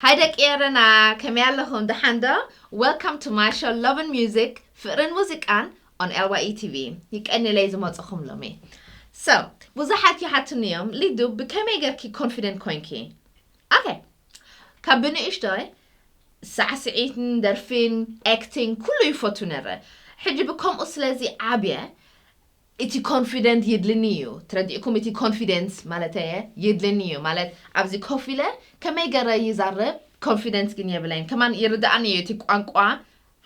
ሃይ ደቂ ኤረና፣ ከመይ ኣለኹም? ደሓን ዶ? Welcome to my show Love and Music፣ ፍቕርን ሙዚቃን on L Y E T V። ይቀንለይ ዝመጽኹም ሎሚ። So ብዙሓት ይሓትኒ እዮም፣ ሊዱ ብከመይ ገርኪ ኮንፊደንት ኮንኪ? ኦኬ፣ ካብ ብንእሽቶይ ሳዕስዒትን ደርፊን ኣክቲንግ ኩሉ ይፈቱ ነረ። ሕጂ ብከምኡ ስለዚ ዓብየ እቲ ኮንፊደንት የድልኒ እዩ። ትረዲእኩም? እቲ ኮንፊደንስ ማለት እየ የድልኒ እዩ ማለት ኣብዚ ኮፍ ኢለ ከመይ ገረ ይዛረብ ኮንፊደንስ ግን የብለይን። ከማን ይርዳእኒ እዩ እቲ ቋንቋ፣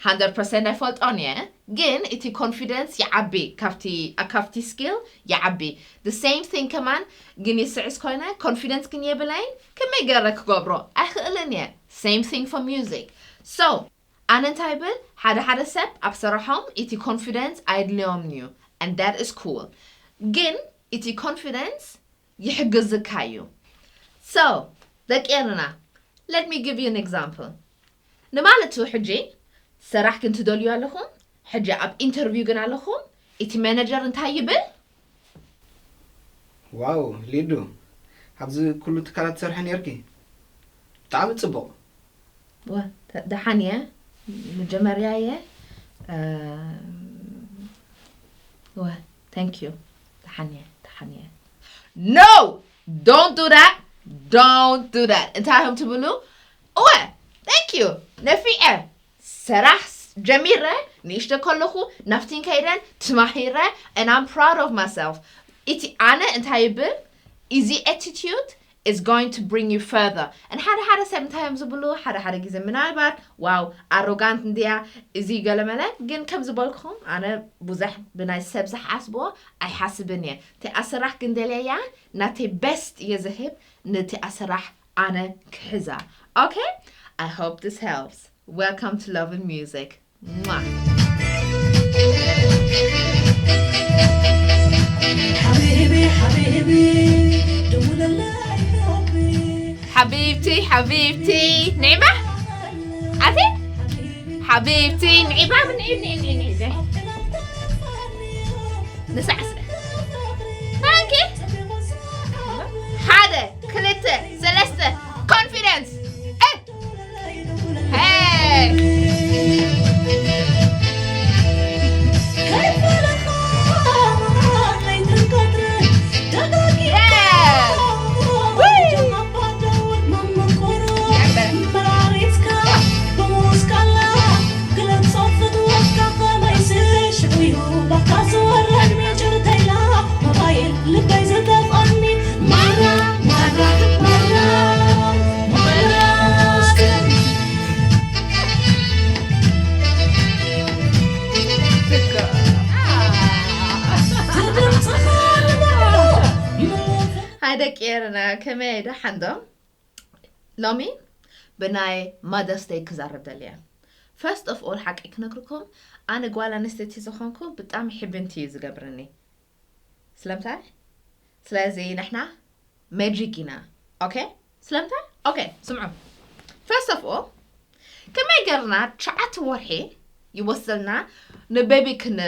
hundred percent ኣይፈልጦን እየ፣ ግን እቲ ኮንፊደንስ ይዓቢ። ካብቲ ካብቲ ስኪል ይዓቢ። The same thing ከማን ግን ይስዕስ ኮይነ ኮንፊደንስ ግን የብለይን። ከመይ ገረ ክገብሮ ኣይኽእልን እየ። Same thing for music። So ኣነ እንታይ ይብል፣ ሓደ ሓደ ሰብ ኣብ ስራሖም እቲ ኮንፊደንስ ኣየድልዮም እዩ፣ and that is cool። ግን እቲ ኮንፊደንስ ይሕግዝካ እዩ። So ደቂ ኤረና፣ let me give you an example። ንማለቱ ሕጂ ሰራሕ ግን ትደልዩ ኣለኹም፣ ሕጂ ኣብ ኢንተርቪው ግን ኣለኹም። እቲ ማናጀር እንታይ ይብል? ዋው ሊዱ፣ ኣብዚ ኩሉ ትካላት ትሰርሒ ነርኪ፣ ብጣዕሚ ጽቡቕ። ወ ደሓን እየ፣ መጀመርያ እየ። ወ thank you። ደሓን እየ፣ ደሓን እየ። No, don't do that፣ don't do that። እንታይ እዮም ትብሉ? እወ thank you፣ ነፊዐ ሰራሕ ጀሚረ፣ ንእሽተ ከለኹ ናፍቲን ከይደን ትማሂረ፣ and I'm proud of myself። እቲ ኣነ እንታይ ይብል፣ እዚ attitude is going to bring you further። And ሓደ ሓደ ሰብ እንታይ እዮም ዝብሉ፣ ሓደ ሓደ ግዜ ምናልባት ዋው ኣሮጋንት እንድያ እዚ ገለመለ፣ ግን ከም ዝበልኩኹም ኣነ ብዙሕ ብናይ ሰብ ዝሓስብዎ ኣይሓስብን እየ። እቲ ኣስራሕ ግን ደልየያ ናተይ ቤስት እየ ዝህብ፣ ነቲ ኣስራሕ ኣነ ክሕዛ። Okay? I hope this helps. Welcome to Love and Music. Mwah. حبيبي حبيبي دول الله يا ربي ሓቢብቲ ሓቢብቲ ንዒባ ኣቲ ሓቢብቲ ንዒባ ንዒብ ንዒብ ንዒብ ንዒብ ንሳዕስዕ ኦኬ ሓደ ክልተ ሰለስተ ኮንፊደንስ ሃይ ደቂ ኤረና ከመይ ደሓን ዶ? ሎሚ ብናይ ማደርስ ደይ ክዛረብ ደልየ። ፈርስት ኦፍ ኦል ሓቂ ክነግርኩም፣ ኣነ ጓል ኣንስተይቲ ዝኾንኩ ብጣዕሚ ሕብንቲ እዩ ዝገብርኒ። ስለምንታይ? ስለዚ ንሕና መጂክ ኢና። ኦኬ? ስለምንታይ? ኦኬ፣ ስምዑ። ፈርስት ኦፍ ኦል ከመይ ገርና ትሽዓተ ወርሒ ይወስደልና ንቤቢ ክን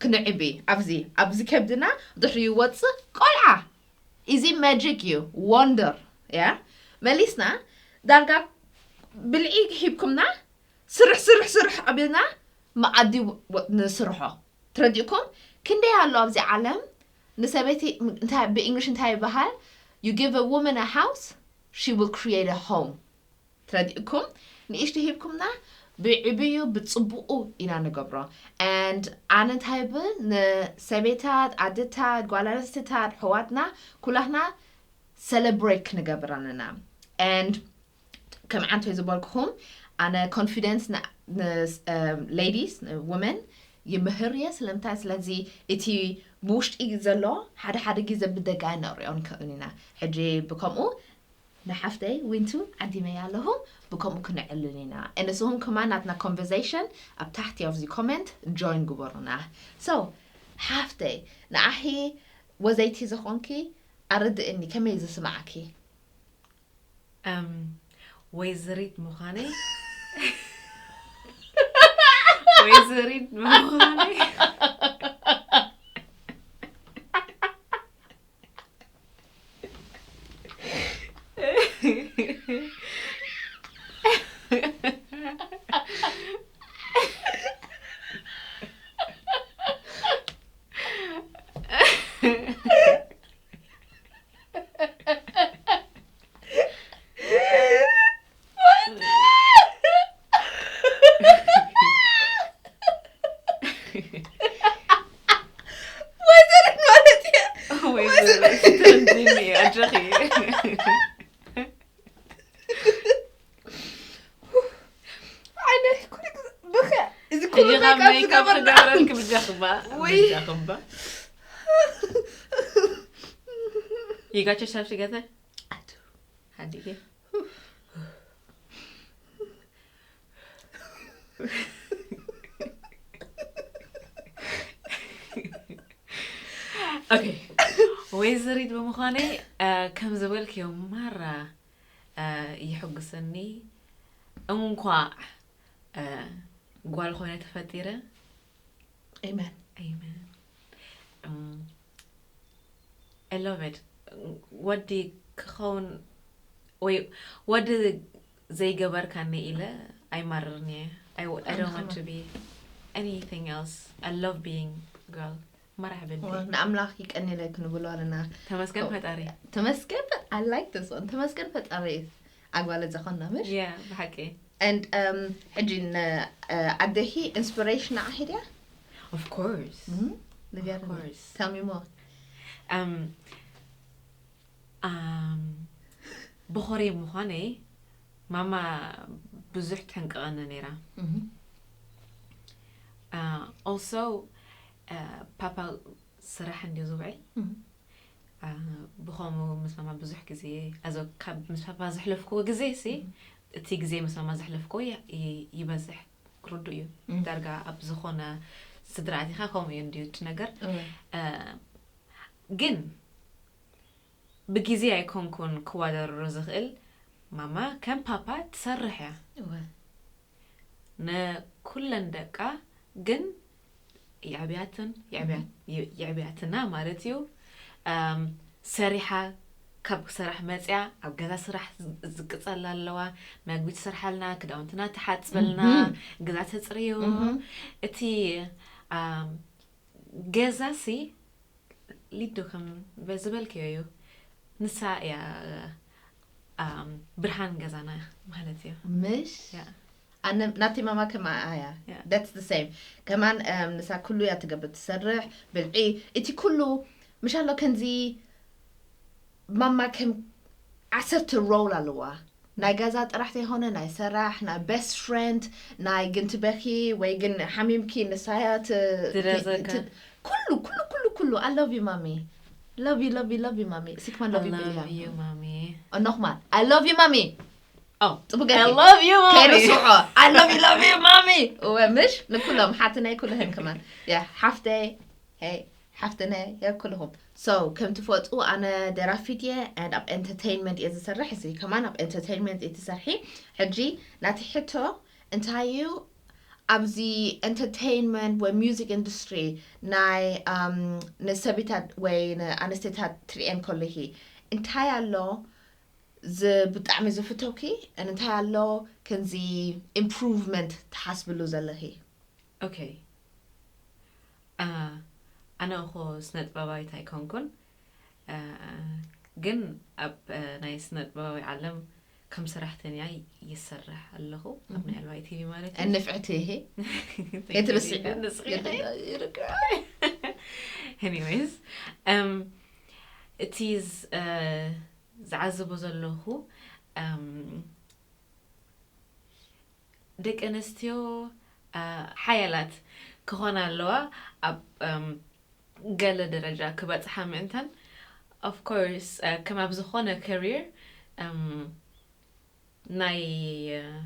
ክንዕቢ ኣብዚ ኣብዚ ከብድና ድሕሪ ይወፅእ ቆልዓ። እዚ ማጂክ እዩ፣ ወንደር እያ። መሊስና ዳርጋ ብልዒ ሂብኩምና ስርሕ ስርሕ ስርሕ ኣቢልና መኣዲ ንስርሖ። ትረዲእኩም? ክንደይ ኣሎ ኣብዚ ዓለም ንሰበይቲ ብእንግሊሽ እንታይ ይበሃል? You give a woman a house, she will create a home። ትረዲእኩም? ንእሽቲ ሂብኩምና ብዕብዩ ብፅቡቁ ኢና ንገብሮ። And ኣነ እንታይ ብል ንሰበይታት ኣደታት ጓል ኣንስትታት ኣሕዋትና ኩላትና ሰለብሬት ክንገብር ኣለና። And ከም ዓንቶይ ዝበልኩኹም ኣነ ኮንፊደንስ ሌዲስ ውመን ይምህር እየ። ስለምንታይ? ስለዚ እቲ ብውሽጢ ዘሎ ሓደ ሓደ ግዜ ብደጋ ነርእዮ ንክእል ኢና። ሕጂ ብከምኡ ንሓፍተይ ዊንቱ ዓዲመያ ኣለኹ። ብከምኡ ክንዕልል ኢና። ንስኹም ከማን ናትና ኮንቨርሴሽን ኣብ ታሕቲ ኣብዚ ኮመንት ጆይን ግበሩና። So ሓፍተይ ንዓኺ ወዘይቲ ዝኾንኪ ኣረድእኒ፣ ከመይ ዝስማዓኪ? እም ወይዘሪት ምዃነይ ወይዘሪት ምዃነይ ወይዘሪት ማለት እየ። ወይዘሪት ትርጉም እየ ኣጆኺ። ዓይነ ኩሉ ግዜ ብኸ እዚ ኩሉ ሕጂ ካብ ሜካፕ ሜካፕ ዝገበርና ክገብረልኪ ብጃኽባ ወይ። ብጃኽባ You got yourself together? ኣቱ ሓዲገ ኦኬ። ወይዘሪት ብምዃነይ እ፣ ከም ዝበልክዮ ማራ እ፣ ይሕጉሰኒ። እንኳዕ እ፣ ጓል ኮይነ ተፈጢረ። ኤመን Amen. Um, I love it. ወዲ ክኸውን ወይ ወዲ ዘይገበርካኒ ኢለ ኣይማርርን እየ። I, I don't want to be anything else. I love being girl. መራሕበ ንኣምላኽ ይቀኒለ ክንብሎ ኣለና። ተመስገን ፈጣሪ። ተመስገን ፈ- I like this one። ተመስገን ፈጣሪ ኣጓለ ዘኾና ምሽ Yeah ብሓቂ። And um, ሕጂ ን ኣደሂ ኢንስፒሬሽን ንዓ ሄድያ Of course. ንገር Of course. Tell me more. Um, um, ብኾሬ ምዃነይ ማማ ብዙሕ ተንቀቐኒ ነይራ። Uh, also uh, ፓፓ ስራሕ እንድዩ ዝውዕል። Uh, ብኸምኡ ምስ ማማ ብዙሕ ግዜ ኣዞ ካብ ምስ ፓፓ ዘሕለፍክዎ ግዜ ሲ እቲ ግዜ ምስ ማማ ዘሕለፍክዎ ይ- ይ- ይበዝሕ። ክርዱ እዩ። ዳርጋ ኣብ ዝኾነ ስድራ ኣቲኻ ከምኡ እዩ እንድዩ እቲ ነገር። Uh, ግን ብግዜ ኣይኮንኩን ክዋደሮ ዝኽእል። ማማ ከም ፓፓ ትሰርሕ እያ። ንኩለን ደቃ ግን የዕብያትን የዕብያትና ማለት እዩ። ሰሪሓ ካብ ስራሕ መፅያ ኣብ ገዛ ስራሕ ዝቅፀላ ኣለዋ። መግቢ ትሰርሓልና፣ ክዳውንትና ትሓፅበልና፣ ገዛ ተፅርዮ። እቲ ገዛ ሲ ሊዶ ከም ዝበልክዮ እዩ። ንሳ እያ ብርሃን ገዛና ማለት እዩ። ምሽ ኣነ ናተይ ማማ ከማኣ እያ። That's the same። ከማን ንሳ ኩሉ እያ ትገብር፣ ትሰርሕ፣ ብልዒ፣ እቲ ኩሉ ምሽ ኣሎ። ከምዚ ማማ ከም ዓሰርተ ሮል ኣለዋ። ናይ ገዛ ጥራሕ ዘይኮነ ናይ ሰራሕ፣ ናይ ቤስት ፍሬንድ፣ ናይ ግን ትበኪ ወይ ግን ሓሚምኪ ንሳያ ኩሉ ኩሉ ኩሉ ኩሉ። I love you mommy. Love you, love you, love you mommy. Sick man, love you billion. Love you mommy. Enough man. I love you mommy. Oh, ጽቡቅ I ገርኪ። love you mommy. ከይርስዖ I love you, love you mommy. እወ ምሽ ንኩሎም ሓትነይ ኩልህን ከማን። ያ ሓፍተይ፣ ሄይ ሓፍትነይ፣ ያ ኩልኹም። So ከም ትፈልጡ ኣነ ደራፊት እየ and ኣብ ኤንተርቴይንመንት እየ ዝሰርሕ። እዚ ከማን ኣብ ኤንተርቴይንመንት እየ ትሰርሒ። ሕጂ ናቲ ሕቶ እንታይ እዩ? ኣብዚ ኤንተርቴይንመንት ወይ ሚውዚክ ኢንዱስትሪ ናይ um፣ ንሰቢታት ወይ ንኣንስቴታት ትሪኤን ከለኺ እንታይ ኣሎ ዝ ብጣዕሚ ዝፍተውኪ እንታይ ኣሎ ከምዚ ኢምፕሩቭመንት ትሓስብሉ ዘለኺ? Okay. ኣነ እኮ ስነጥበባዊት ኣይኮንኩን፣ ግን ኣብ ናይ ስነጥበባዊ ዓለም ከም ሰራሕተኛ ይሰርሕ ኣለኹ ኣብ ናይ ኣልዋይ ቲቪ ማለት እዩ። ንፍዕቲ ይሄ Thank you, የትርስዒ ሊዱ፣ ንስኺ ኢኺ። Anyways, um, እቲ ዝ- uh, ዝዓዝቦ ዘለኹ um, ደቂ ኣንስትዮ uh, ሓያላት ክኾና ኣለዋ ኣብ um, ገለ ደረጃ ክበፅሓ ምእንታን። Of course uh, ከም ኣብ ዝኾነ career um, ናይ uh,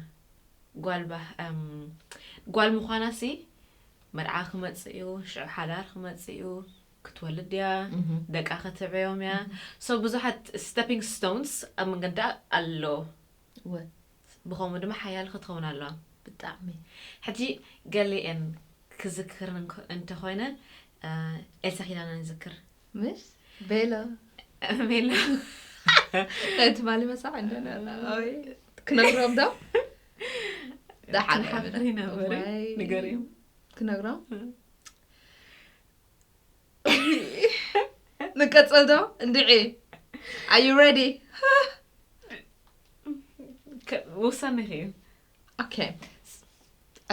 ጓል ባህ um, ጓል ምዃና ሲ መርዓ ክመፅእ እዩ፣ ሽዑ ሓዳር ክመፅእ እዩ፣ ክትወልድ እያ፣ ደቃ ከተብዕዮም እያ። So ብዙሓት stepping stones ኣብ መንገዳ ኣሎ። እወ ብኸምኡ ድማ ሓያል ክትኸውን ኣለዋ። ብጣዕሚ ሕጂ ገሊኤን ክዝክር እንተ- እንተኾይነ uh, ኤልሳ ኪዳነ ንዝክር። ምሽ ቤሎ ሜላ ናይ ትማሊ መሳዕ እንደነ ክነግሮም ዶ? ደሓን ክንሓፍር ኢና በሪ ወይ ንገሪኦም። ክነግሮም? እም። ቀጽል ዶ እንድዒ? Are you ready? ውሳኔ እዩ። Okay.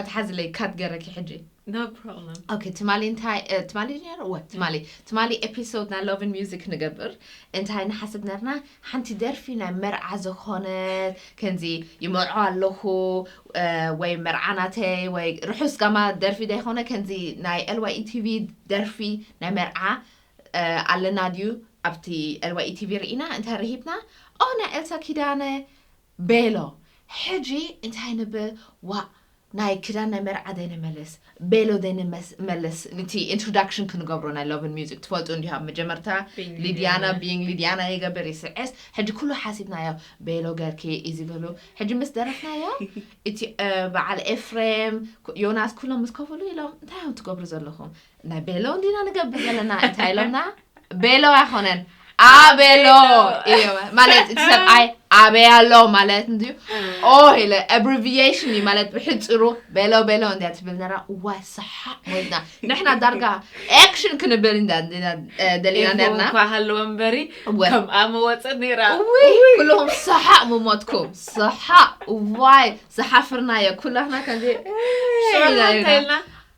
ኣትሓዝለይ ካት ገረኪ ሕጂ። No problem. Okay, ትማሊ እንታይ ትማሊ ነሩ ወ ትማሊ ትማሊ ኤፒሶድ ናይ Love and Music ንገብር እንታይ ንሓስብ ነርና? ሓንቲ ደርፊ ናይ መርዓ ዝኾነት ከምዚ ይመርዖ ኣለኹ ወይ መርዓ ናተይ ወይ ርሑስ ጋማ ደርፊ ዘይኮነ ከምዚ ናይ L Y E T V ደርፊ ናይ መርዓ ኣለና ድዩ? ኣብቲ L Y E T V ርኢና እንታይ ረሂብና? ኦ ናይ ኤልሳ ኪዳነ ቤሎ። ሕጂ እንታይ ንብል? ዋ ናይ ክዳን ናይ መርዓ ደይንመልስ ቤሎ ደይንመልስ። ንቲ ኢንትሮዳክሽን ክንገብሮ ናይ Love and Music ትፈልጡ እንዲሁ ኣብ መጀመርታ ሊድያና ቢንግ ሊድያና ይገብር ይስዕስ። ሕጂ ኩሉ ሓሲብናዮ። ቤሎ ገርኪ እዩ ዝበሉ። ሕጂ ምስ ደረፍናዮ እቲ በዓል ኤፍሬም ዮናስ ኩሎም ምስ ከፍሉ ኢሎም እንታይ እዮም ትገብሩ ዘለኹም? ናይ ቤሎ እንዲና ንገብር ዘለና እንታይ ኢሎምና? ቤሎ ኣይኮነን ኣቤሎ እዩ ማለት እቲ ሰብኣይ ኣበይ ኣሎ ማለት እንድዩ። ኦ ኢለ ኣብሪቪዬሽን እዩ ማለት ብሕፅሩ ቤሎ ቤሎ እንዲያ ትብል ነራ። እዋይ ሰሓቅ ሞትና ንሕና ዳርጋ ኣክሽን ክንብል እንዳ እንዲና ደሊና ነርና። እኳ ሃለወ እምበሪ ከምኣ መወፅእ ነይራ። እውይ ኩልኹም ሰሓቅ ምሞትኩም ሰሓቅ። እዋይ ዝሓፍርናዮ ኩላትና ከምዚ ሽዑ እንታይ ኢልና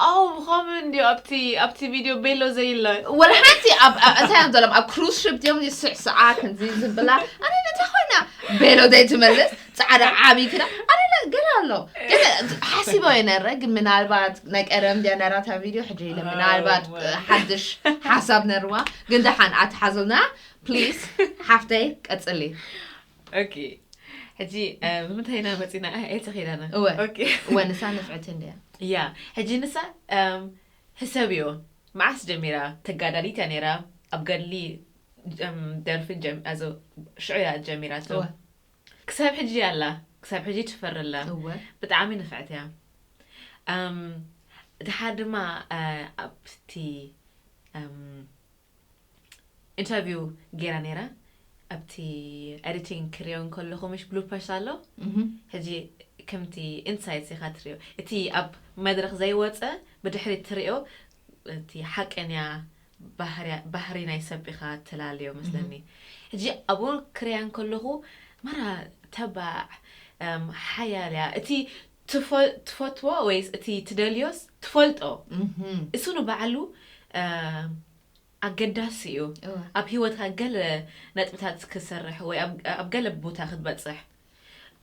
ኣው ብኸምኡ እንዲ ኣብቲ ኣብቲ ቪድዮ ቤሎ ዘይለ ወላ ሓንቲ ኣብ ኣብ- እንታይ እዮም ዘሎም ኣብ ክሩዝ ሽፕ ድዮም ስዕስዓ ከምዚ ዝብላ ኣነ ነታ ኮይና ቤሎ ዘይትመልስ ፃዕዳ ዓብይ ክዳ ኣነ ለ- ገለ ኣሎ ግን ሓሲቦ የነረ ግን ምናልባት ናይ ቀደም ድያ ነራታ ቪድዮ ሕጂ ኢለ ምናልባት ሓድሽ ሓሳብ ነርዋ ግን ደሓን ኣትሓዙልና ፕሊስ ሓፍተይ ቀፅሊ ኦኬ ሕጂ ብምንታይ ኢና መፂና ኤልሳ ኪዳነ እወ ኦኬ እወ ንሳ ንፍዕቲ እንድያ ያ ሕጂ ንሳ እም፣ ህሰብዮ መዓስ ጀሚራ ተጋዳሊት እያ ነይራ ኣብ ገድሊ እም፣ ደርፊ ጀም- ኣዞ ሽዑ እያ ጀሚራቶ እወ ክሳብ ሕጂ ኣላ ክሳብ ሕጂ ትፈሪ ኣላ እወ ብጣዕሚ ንፍዕቲ እያ እም፣ ድሓር ድማ እ፣ ኣብቲ እም፣ ኢንተርቪው ገይራ ነይራ ኣብቲ ኤዲቲንግ ክሪኦ እንከለኹ ምሽ ብሉፐርስ ኣሎ እህም። ሕጂ ከምቲ ኢንሳይትስ ኢኻ ትሪኦ እቲ ኣብ መድረክ ዘይወፀ ብድሕሪት ትሪኦ እቲ ሓቀኛ ባህርያ- ባህሪ ናይ ሰብ ኢኻ ተላልዮ መስለኒ ሕጂ ኣብኡ ክሪያ እንከለኹ ማራ ተባዕ እም፣ ሓያል እያ እቲ ትፈ- ትፈትዎ ወይስ እቲ ትደልዮስ ትፈልጦ እህም። እሱ ንባዕሉ እ፣ ኣገዳሲ እዩ እወ። ኣብ ሂወትካ ገለ ነጥብታት ክሰርሕ ወይ ኣብ ኣብ ገለ ቦታ ክትበፅሕ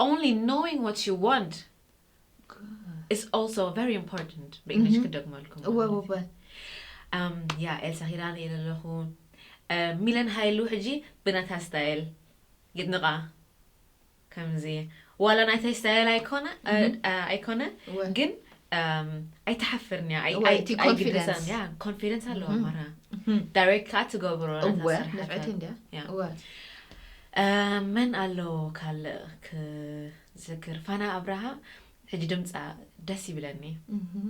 only knowing what you want is also very important ብእንግሊሽ Mhm. ክደግመልኩም እወ እወ Um, ያ ኤልሳ ኪዳነ ኢለ ኣለኹ Uh, ሚለን ሃይሉ ሕጂ ብናታ ስታይል ይድንቓ ከምዚ ዋላ ናይታይ ስታይል ኣይኮነ uh, uh, ኣይኮነ እወ ግን um, ኣይትሓፍርን እያ ኣይ- እወ፣ ኣይ- እቲ ኣይግድሳን ኮንፊደንስ። ያ ኮንፊደንስ ኣለዋ Mhm. ማራ እህም። ዳይሬክት ከዓ ትገብሮ ናታ እወ ስራሓታ። ንፍዕቲ እንድያ ያ። እወ Uh, መን ኣሎ ካልእ ክዝክር ፋና ኣብርሃ ሕጂ ድምፃ ደስ ይብለኒ እህም።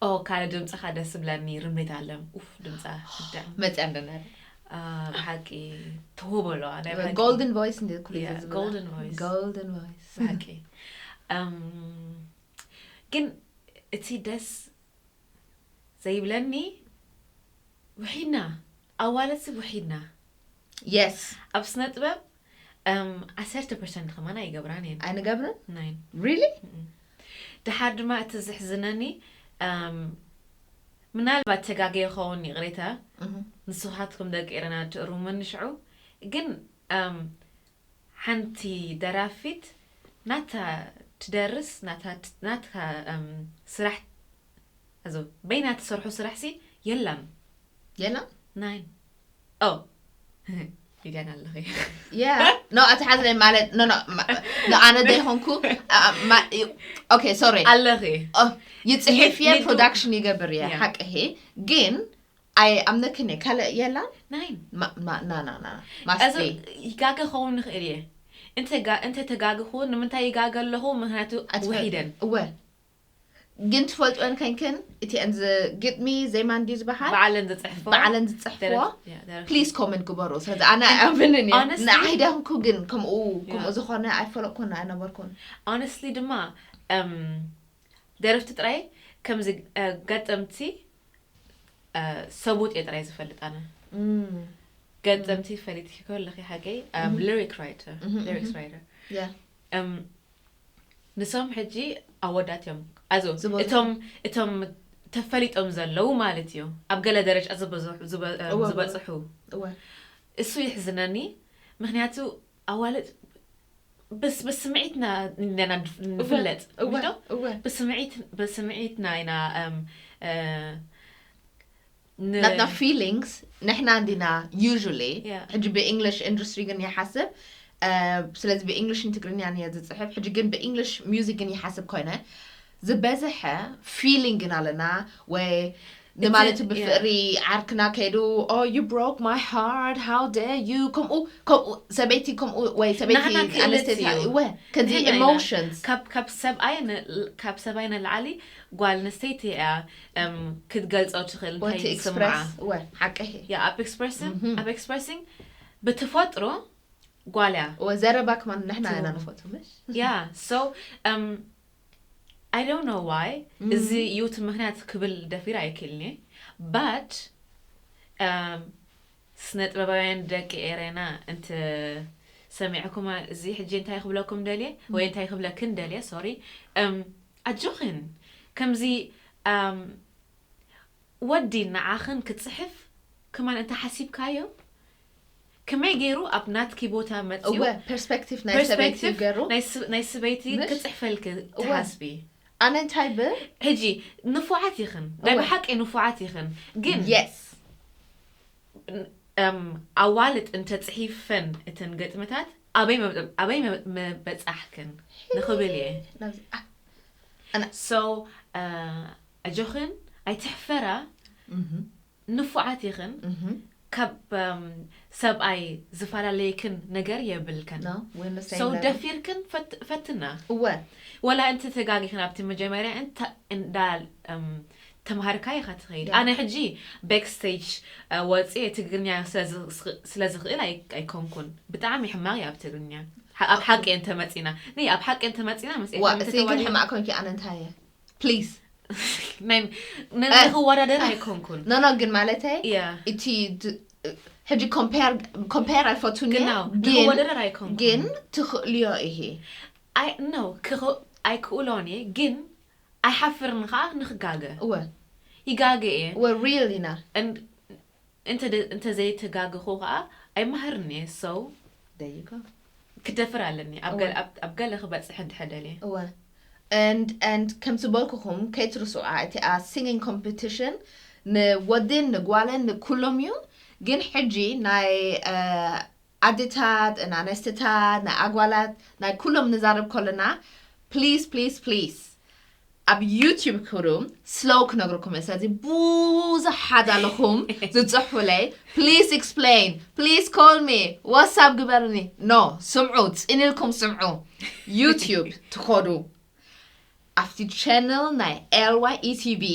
ኦ ካልእ ድምፅኻ ደስ ይብለኒ ርምሪት ኣለም ኡፍ ድምፃ ብጣዕሚ መፅያ እንደነረ Uh, ብሓቂ ትውህቦ ኣለዋ ናይ ብሓቂ ጎልደን ቮይስ እንደ ኩሉ Yeah, ዝብላ golden voice. ጎልደን ቮይስ ብሓቂ Um, ግን እቲ ደስ ዘይብለኒ ውሒድና ኣዋለሲ ውሒድና የስ ኣብ ስነ ጥበብ um, ዓሰርተ ፐርሰንት ከማን ኣይገብራን እየን ኣይንገብርን ናይን ሪሊ ድሓር ድማ እቲ ዝሕዝነኒ um, ምናልባት ተጋገ ይኸውን ይቕሬታ ንስኻትኩም ደቂ ኤረና ትእሩምኒ ሽዑ ግን um, ሓንቲ ደራፊት ናታ ትደርስ ናታ ናትካ um, ስራሕ ኣዞ በይና ትሰርሑ ስራሕ ሲ የላን የላ ናይን ኦ ሊድያን ኣለኺ ያ ኖ ኣትሓዝለይ ማለት ኖ ኖ ማ- ኖ ኣነ ዘይኮንኩ ኦኬ ሶሪ ኣለኺ ይፅሒፍ እየ ሊዱ- ፕሮዳክሽን ይገብር እየ ያ። ሓቂ ሄ ግን ኣይ ኣምነክን እየ ካልእ የላን ናይን ማ- ማ- ና ና ና እዚ ማስቲ ይጋገ ኸውን ንኽእል እየ እንተ ጋ- እንተ ተጋግኹ ንምንታይ ይጋገ ኣለኹ ምክንያቱ ኣትፈ- ውሒደን እወ ግን ትፈልጥወን ከንክን እቲአን ግጥሚ ዜማ እንድዩ ዝበሃል በዓለን ዝፅሕፎ በዓለን ዝፅሕፍዎ ደረፍ- ያ፣ ደረፍ- ፕሊዝ ኮመንት ግበሩ ስለዚ ኣነ ኣብንን እየ Honestly- ንዓይ ዳንኩ ግን ከምኡ ከምኡ Yeah. ዝኾነ ኣይፈለጥኩን ኣይነበርኩን ሆነስትሊ ድማ እም፣ ደረፍቲ ጥራይ ከምዚ እ፣ ገጠምቲ እ፣ ሰቡጥ እየ ጥራይ ዝፈልጥ ኣነ እም፣ ገጠምቲ ፈሊጥኪ ከለኺ ሓቀይ Mhm. lyric writer Mhm, lyrics mhm. writer Yeah. እም፣ ንሶም ሕጂ ኣወዳት እዮም ኣዞ ዝበዝሑ። እቶም እቶም ተፈሊጦም ዘለዉ ማለት እዩ ኣብ ገለ ደረጃ ዝበዝሑ- ዝበ- እም፣ እወ፣ እወ። ዝበፅሑ እወ እሱ ይሕዝነኒ ምክንያቱ ኣዋልድ ብስ ብስምዒትና ኢና ንፍ- ንፍለጥ እወ ምሽ ዶ? እወ ብስምዒት ብስምዒትና ኢና እም፣ እ፣ ን- ናትና feelings ንሕና እንዲና usually Yeah. ሕጂ ብ English industry ግን ይሓስብ እ፣ ስለዚ ብ English ን ትግርኛ ን ዝፅሕፍ ሕጂ ግን ብ English music ግን ይሓስብ ኮይነ ዝበዝሐ feeling ግን ኣለና ወይ ንማለት እቲ- ብፍቅሪ ዓርክና ከይዱ oh you broke my heart how dare you ከምኡ ከምኡ ሰበይቲ ከምኡ ወይ ሰበይቲ ናህና ክእለት ኣነስተይቲ እዩ። እወ ከዚ ንሕና ኢና። emotions ካብ ካብ ሰብኣይ ን- ካብ ሰብኣይ ንላዕሊ ጓል ኣንስተይቲ እያ እም፣ ክትገልጾ ትኽእል እንታይ ወቲ ዝስምዓ express እወ ሓቂ እሄ ያ ኣብ expressing Mhm. ኣብ expressing ብተፈጥሮ ጓል እያ እወ ዘረባ ከማን ንሕና ትህቦ። ኢና ንፈቱ ምሽ yeah so um I don't know why Mm. እዚ እዩ እቲ ምክንያት ክብል ደፊር ኣይክእልኒ but um ስነ ጥበባውያን ደቂ ኤሬና እንተ ሰሚዕኩማ እዚ ሕጂ እንታይ ክብለኩም ደልየ ወይ እንታይ ክብለክን ደልየ sorry um ኣጆኽን ከምዚ um ወዲ ንዓኽን ክጽሕፍ ከማን እንተ ሓሲብካዮ ከመይ ገይሩ ኣብ ናትኪ ቦታ መጽኡ እወ perspective ናይ ሰበይቲ perspective ገሩ ናይ ስ- ናይ ስበይቲ ምሽ? ክጽሕፈልክ እወ። ትሓስቢ ኣነ እንታይ ብል ሕጂ ንፉዓት ይኽን ናይ እወ። ብሓቂ ንፉዓት ይኽን ግን yes እም፣ ኣዋልድ እንተጽሒፈን እተን ግጥምታት ኣበይ መብ- ኣበይ መ- መበጻሕክን ንኽብል እየ ናብዚ- ኣ- so ኣጆኽን ኣይትሕፈራ Mhm, ንፉዓት ይኽን mhm. ካብ እም፣ ሰብኣይ ዝፈላለየክን ነገር የብልከን No, we're the same so level. ደፊርክን ፈት- ፈትና እወ ወላ እንተ ተጋጊኽን ኣብቲ መጀመርያ እንተ- እንዳ እም፣ ተምሃርካ ኢኻ ትኸይድ Yeah. ኣነ ሕጂ backstage ወፅየ ትግርኛ ስለ ዝኽ- ስለ ዝኽእል ኣይ- ኣይኮንኩን ብጣዕሚ ሕማቕ እየ ኣብ ትግርኛ ሓ- ኣብ ሓቂ እንተመፂና ን ኣብ ሓቂ እንተመፂና ምስ ዋ ኤፍሬም እሰይ ግን እንተተዋዲድና- ሕማቕ ኮንኪ ኣነ እንታይ እየ please ናይ- ን- ንኽወዳደር ኣይኮንኩን no no ግን ማለተይ ያ እቲ ድ- ሕጂ compare compare ኣይፈቱን እየ ግናው ግን ንኽወዳደር ኣይኮንኩን ግን ትኽእልዮ ኢሂ ኣይ ኖ ክኽ- ኣይክእሎን እየ ግን ኣይሓፍርን ከዓ ንኽጋገ እወ ይጋገ እየ እወ real ኢና And እንተ ደ- እንተ ዘይተጋገኹ ከዓ ኣይማሃርን እየ so there you go ክደፍር ኣለኒ ኣብ እወ። ገለ- ኣብ- ኣብ ገለ ክበፅሕ እንድሕር ደልየ እወ and and ከም ዝበልኩኹም ከይትርስዓ እቲኣ singing competition ንወድን ንጓልን ንኩሎም እዩ ግን ሕጂ ናይ እ፣ ኣዴታት ንኣነስትታት ናይ ኣጓላት ናይ ኩሎም ንዛረብ ከለና please please please ኣብ YouTube ክሩ slow ክነግርኩም እየ ስለዚ ብዙሓት ኣለኹም ዝፅሕፉለይ please explain please call me whatsapp ግበርኒ no ስምዑ ፅን ኢልኩም ስምዑ YouTube ትኸዱ ኣብቲ channel ናይ L Y E T V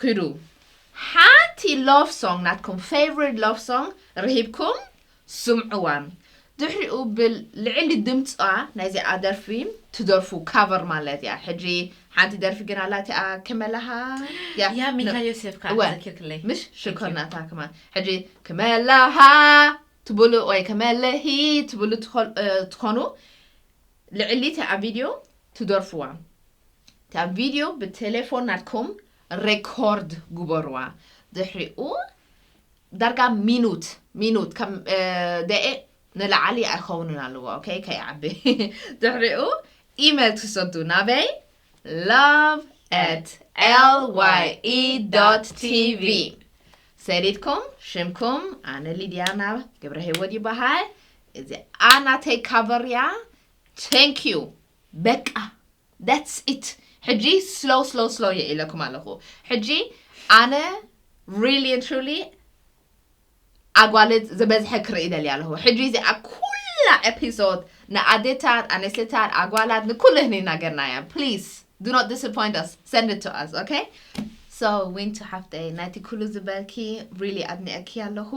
ክዱ ሓንቲ love song ናትኩም favorite love song ርሂብኩም ስምዕዋ ድሕሪኡ ብልዕሊ ድምፃ ናይዚኣ ደርፊ ትደርፉ cover ማለት እያ ሕጂ ሓንቲ ደርፊ ግን ኣላ እቲኣ ከመላሃ ያ ሚካል ዮሴፍ ከዓ እወ። ዘኪርክለይ ምሽ ሽኮር ናታ ከማን ሕጂ ከመላሃ ትብሉ ወይ ከመለሂ ትብሉ ትኾል- እ፣ ትኾኑ ልዕሊ እቲኣ ቪድዮ ትደርፍዋ እቲኣ ቪድዮ ብቴሌፎን ናትኩም record ግበርዋ ድሕሪኡ ዳርጋ ሚኑት ሚኑት ከም እ፣ ደቂቕ ንላዕሊ ኣይኸውንን ኣለዎ okay ከይዓቢ ድሕሪኡ ኢሜል ትሰዱ ናበይ love at L Y E dot T V ሰዲድኩም ሽምኩም ኣነ ሊድያ ናብ ገብረ ህይወት ይበሃል እዚ ኣናተይ cover እያ thank you በቃ that's it ሕጂ slow slow slow እየ ኢለኩም ኣለኹ ሕጂ ኣነ really and truly ኣጓልት ዝበዝሐ ክርኢ ደልየ ኣለኹ ሕጂ እዚኣ ኩላ episode ንኣዴታት ኣነስታት ኣጓላት ንኩሉ ህኒ ናገርና እያ please do not disappoint us send it to us okay so ዊንቱ ሓፍተይ ናይቲ ኩሉ ዝበልኪ really ኣድኒአኪ ኣለኹ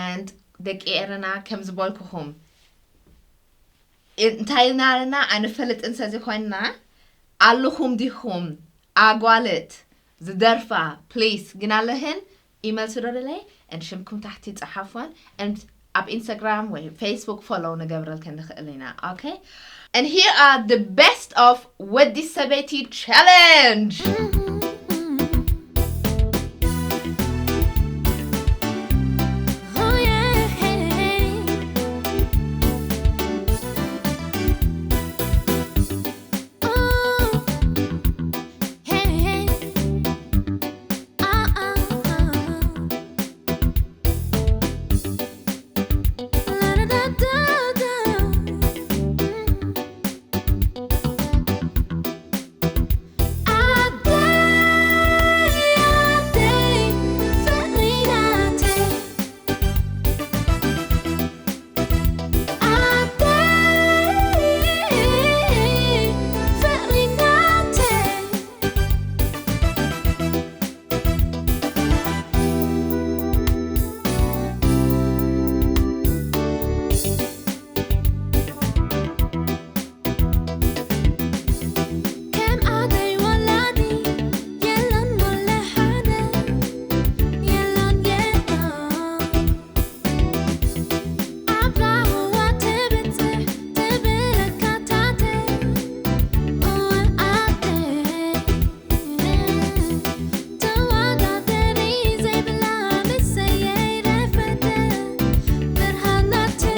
and ደቂ ኤረና ከም ዝበልኩኹም እንታይ ኢልና ኣለና ኣይንፈልጥን ሰዚ ኮይንና ኣለኹም ዲኹም ኣጓልት ዝደርፋ please ግን ኣለህን ኢመል ስደዱለይ and ሽምኩም ታሕቲ ጸሓፉን and ኣብ ኢንስታግራም ወይ ፌስቡክ ፎሎው ንገብረልከን ንኽእል ኢና። Okay, and here are the best of ወዲ ሰበይቲ challenge.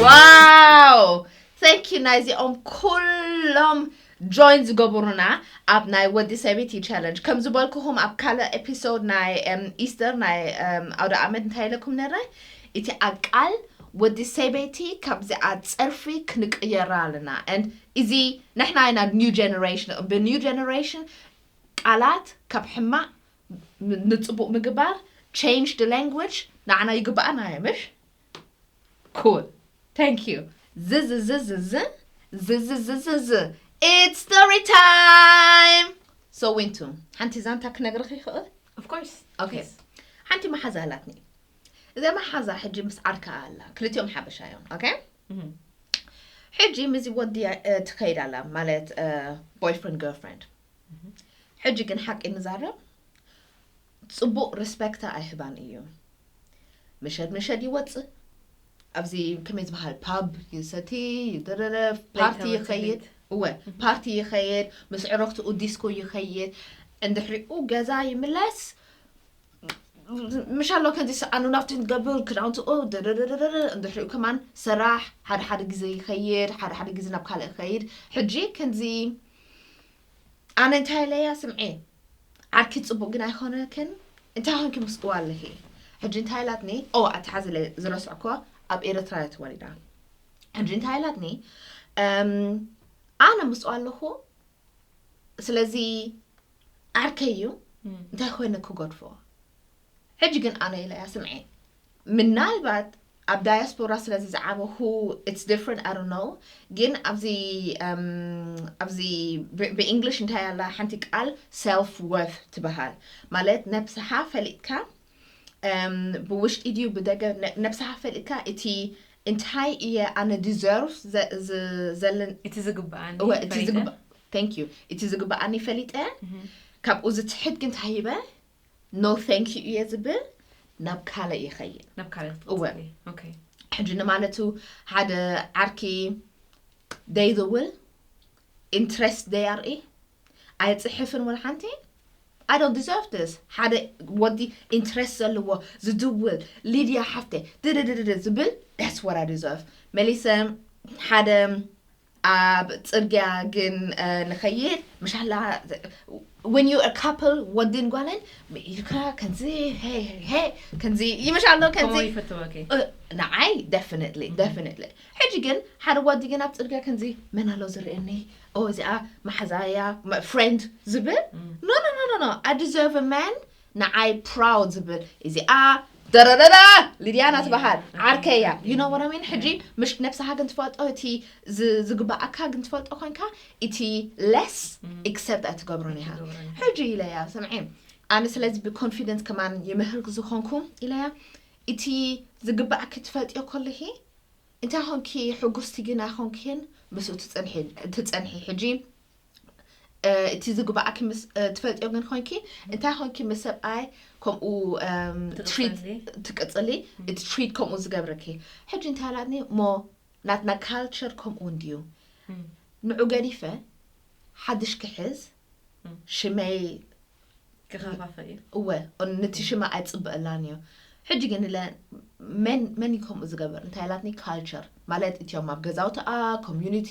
Wow! Thank you ናይዚኦም ኩሎም join ዝገበሩና ኣብ ናይ ወዲ ሰበይቲ challenge። ከም ዝበልኩኹም ኣብ ካልእ ኤፒሶድ ናይ ኢስተር ናይ ኣውደ ኣመት እንታይ ኢለኩም ነረ? እቲ ኣቃል ወዲ ሰበይቲ ካብዚኣ ጸርፊ ክንቅየራ ኣለና። And እዚ ንሕና ኢና new generation፣ ብ new generation ቃላት ካብ ሕማቕ ንጽቡቕ ምግባር፣ change the language ንዓና ይግባኣና እየ ምሽ? Cool. Thank you. ዝዝዝዝዝ ዝዝዝዝዝ it's story time. So ዊንቱ፣ ሓንቲ ዛንታ ክነግርኽ ይኽእል? Of course. Okay. ሓንቲ መሓዛ ኣላትኒ። እዛ መሓዛ ሕጂ ምስ ዓርካ ኣላ። ክልቲኦም ሓበሻ እዮም። Okay? ሕጂ ምዚ ወዲ ትኸይድ ኣላ ማለት boyfriend girlfriend። ሕጂ ግን ሓቂ ንዛረብ ጽቡቕ ሪስፔክታ ኣይህባን እዩ። ምሸት ምሸት ይወጽእ ኣብዚ ከመይ ዝበሃል ፓብ ይሰቲ ይደረረፍ ፓርቲ ይኸይድ እወ ፓርቲ ይኸይድ ምስ ዕረክትኡ ዲስኮ ይኸይድ እንድሕሪኡ ገዛ ይምለስ ምሻሎ ከምዚ ኣኑ ናፍቲ ንገብር ክዳውንትኡ ደደደደደ እንድሕሪኡ ከማን ስራሕ ሓደ ሓደ ግዜ ይኸይድ ሓደ ሓደ ግዜ ናብ ካልእ ይኸይድ ሕጂ ከምዚ ኣነ እንታይ ኢለያ ስምዒ ዓርኪ ጽቡቕ ግን ኣይኾነክን እንታይ ኾንኪ ምስ እዋ ኣለኺ ሕጂ እንታይ ኢላትኒ ኦ ኣትሓዚ ዝረስዕኮ ኣብ ኤረትራ እያ ተወሊዳ ሕጂ እንታይ ኢላትኒ ኣነ ምስ እዋ ኣለኹ ስለዚ ዓርከይ እዩ እንታይ ኮይነ ክገድፎ ሕጂ ግን ኣነ ኢለያ ስምዒ ምናልባት ኣብ ዳያስፖራ ስለዚ ዝዓበኹ it's different I don't know ግን ኣብዚ ኣብዚ ብእንግሊሽ እንታይ ኣላ ሓንቲ ቃል self worth ትበሃል ማለት ነብስኻ ፈሊጥካ ብውሽጢ ድዩ ብደገ ነብስኻ ፈሊጥካ እቲ እንታይ እየ ኣነ deserve ዘለን እቲ ዝግብኣኒ thank you እቲ ዝግብኣኒ ፈሊጠ ካብኡ ዝትሕት ግን እንታይ ይበ no thank you እየ ዝብል ናብ ካልእ ይኸይድ ናብ ካልእ እወ ሕጂ ንማለቱ ሓደ ዓርኪ ደይዝውል ኢንትረስት ደያርኢ ኣይፅሕፍን ወላ ሓንቲ I don't deserve this ሓደ ወዲ ኢንትረስት ዘለዎ ዝድውል ሊድያ ሓፍተ ድድድድድ ዝብል that's what I deserve መሊሰ ሓደ ኣብ ጽርግያ ግን ንኸይድ ምሻላ when you a couple ወድን ጓልን ኢልካ ከምዚ ሄ ሄ ከምዚ ይመሻሎ ከምዚ ይፈትወኪ ንዓይ definitely definitely ሕጂ ግን ሓደ ወዲ ግን ኣብ ጽርግያ ከምዚ መን ኣሎ ዝርእየኒ ኦ እዚኣ መሓዛያ friend ዝብል no no no no no I deserve a man ንዓይ proud ዝብል እዚኣ ደረደዳ ሊድያና ትበሃል ዓርከያ you know what I mean ሕጂ ምሽ ነብስኻ ግን ትፈልጦ እቲ ዝግባኣካ ግን ትፈልጦ ኮንካ እቲ less accept ኣይትገብሮን ኢኻ ሕጂ ኢለያ ስምዒ ኣነ ስለዚ ብኮንፊደንስ ከማን ይምህር ዝኾንኩ ኢለያ እቲ ዝግባኣኪ ትፈልጥዮ ከለኺ እንታይ ኾንኪ ሕጉስቲ ግን ኣይኾንክን ምስኡ ትጸንሒ ሕጂ እ፣ እቲ ዝግባኣኪ ምስ እ፣ ትፈልጥዮ ግን ኮንኪ እንታይ ኮንኪ ምስ ሰብኣይ ከምኡ እም፣ ትሪት ትቅጽሊ። ትቅጽሊ፣ እቲ ትሪት ከምኡ ዝገብረኪ። ሕጂ እንታይ ኣላትኒ እሞ ናትና ካልቸር ከምኡ እንድዩ። እም። ንዑ ገዲፈ ሓድሽ ክሕዝ እም። ሽመይ ክኸፋፈ እዩ። እወ፣ ነቲ ሽማ ኣይጽብእላን እዩ። ሕጂ ግን ኢለ መን መን እዩ ከምኡ ዝገበር እንታይ ኢላትኒ ካልቸር ማለት እትዮም ኣብ ገዛውትኣ ኮሚዩኒቲ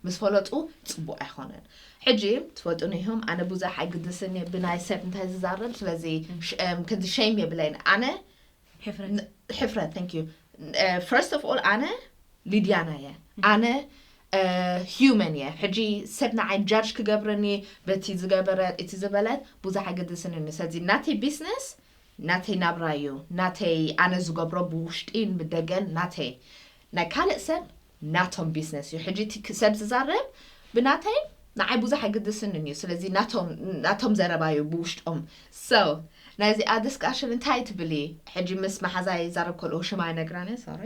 ምስ ፈለጡ ጽቡቕ ኣይኮነን። ሕጂ ትፈልጡ ነይሆም ኣነ ብዙሕ ኣይግድስን እየ ብናይ ሰብ እንታይ ዝዛረብ ስለዚ ሽ- እም፣ ከዚ ሸም የብለይን ኣነ ሕፍረት ን- ሕፍረት thank you first of all ኣነ ሊድያና እየ ኣነ ሂውመን እየ ሕጂ ሰብ ንዓይ ጃጅ ክገብረኒ በቲ ዝገበረት እቲ ዝበለት ብዙሕ ኣይገድስን እዩ ስለዚ ናተይ ቢዝነስ ናተይ ናብራ እዩ ናተይ ኣነ ዝገብሮ ብውሽጢን ብደገን ናተይ ናይ ካልእ ሰብ ናቶም ቢዝነስ እዩ ሕጂ እቲ ክ- ሰብ ዝዛረብ ብናተይ ንዓይ ብዙሕ ኣይገድስንን እዩ ስለዚ ናቶም ናቶም ዘረባ እዩ ብውሽጦም so ናይዚኣ ዲስካሽን እንታይ ትብሊ ሕጂ ምስ መሓዛይ ይዛረብ ከልኡ ሽማ ኣይነግራን እየ ሶሪ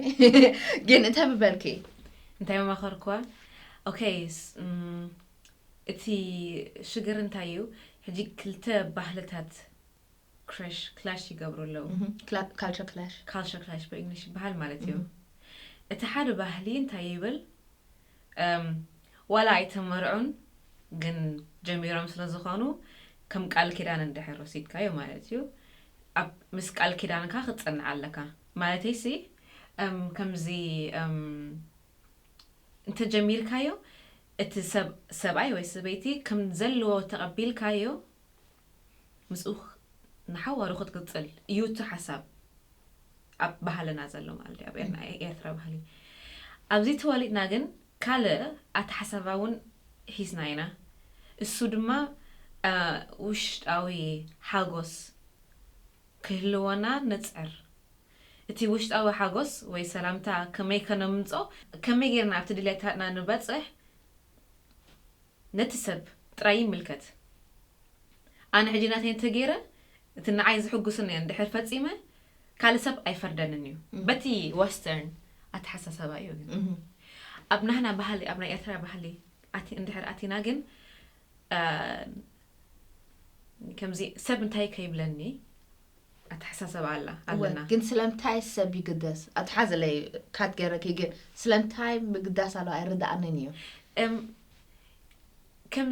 ግን እንታይ ምበልኪ እንታይ መማኸርኩዋ ኦኬ ስ- እም፣ እቲ ሽግር እንታይ እዩ ሕጂ ክልተ ባህልታት ክራሽ ክላሽ ይገብሩ ኣለዉ ካልቸር ክላሽ ካልቸር ክላሽ ብእንግሊሽ ይበሃል ማለት እዩ እቲ ሓደ ባህሊ እንታይ ይብል እም፣ ዋላ ኣይተመርዑን ግን ጀሚሮም ስለ ዝኾኑ ከም ቃል ኪዳን እንድሕር ወሲድካዮ ማለት እዩ ኣብ ምስ ቃል ኪዳንካ ክትጸንዕ ኣለካ ማለተይ ሲ እም፣ ከምዚ እም፣ እንተጀሚርካዮ እቲ ሰብ ሰብኣይ ወይ ሰበይቲ ከም ዘለዎ ተቐቢልካዮ ምስኡ ንሓዋሩ ክትቅጽል እዩ እቲ ሓሳብ ኣብ ባህልና ዘሎ ማለት እዩ ኣብ ኤርና- ኤርትራ ባህሊ ኣብዚ ተወሊድና ግን ካልእ ኣተሓሳባ እውን ሒዝና ኢና እሱ ድማ አ፣ ውሽጣዊ ሓጎስ ክህልወና ንጽዕር እቲ ውሽጣዊ ሓጎስ ወይ ሰላምታ ከመይ ከነምጾ ከመይ ጌርና ኣብቲ ድሌታትና ንበጽሕ ነቲ ሰብ ጥራይ ይምልከት ኣነ ሕጂ ናተይ እንተገይረ እቲ ንዓይ ዝሕጉስኒ እንድሕር ፈጺመ ካልእ ሰብ ኣይፈርደንን እዩ በቲ ወስተርን ኣተሓሳሰባ እዩ ግን ኣብ ናህና ባህሊ ኣብ ናይ ኤርትራ ባህሊ ኣቲ- እንድሕር ኣቲና ግን አ፣ ከምዚ ሰብ እንታይ ከይብለኒ ኣተሓሳሰባ ኣላ ኣለና ግን ስለምታይ ሰብ ይግደስ ኣትሓዘለይ ካት ገረኪ ግን ስለምታይ ምግዳስ ኣሎ ኣይርዳኣንን እዩ እም፣ ከም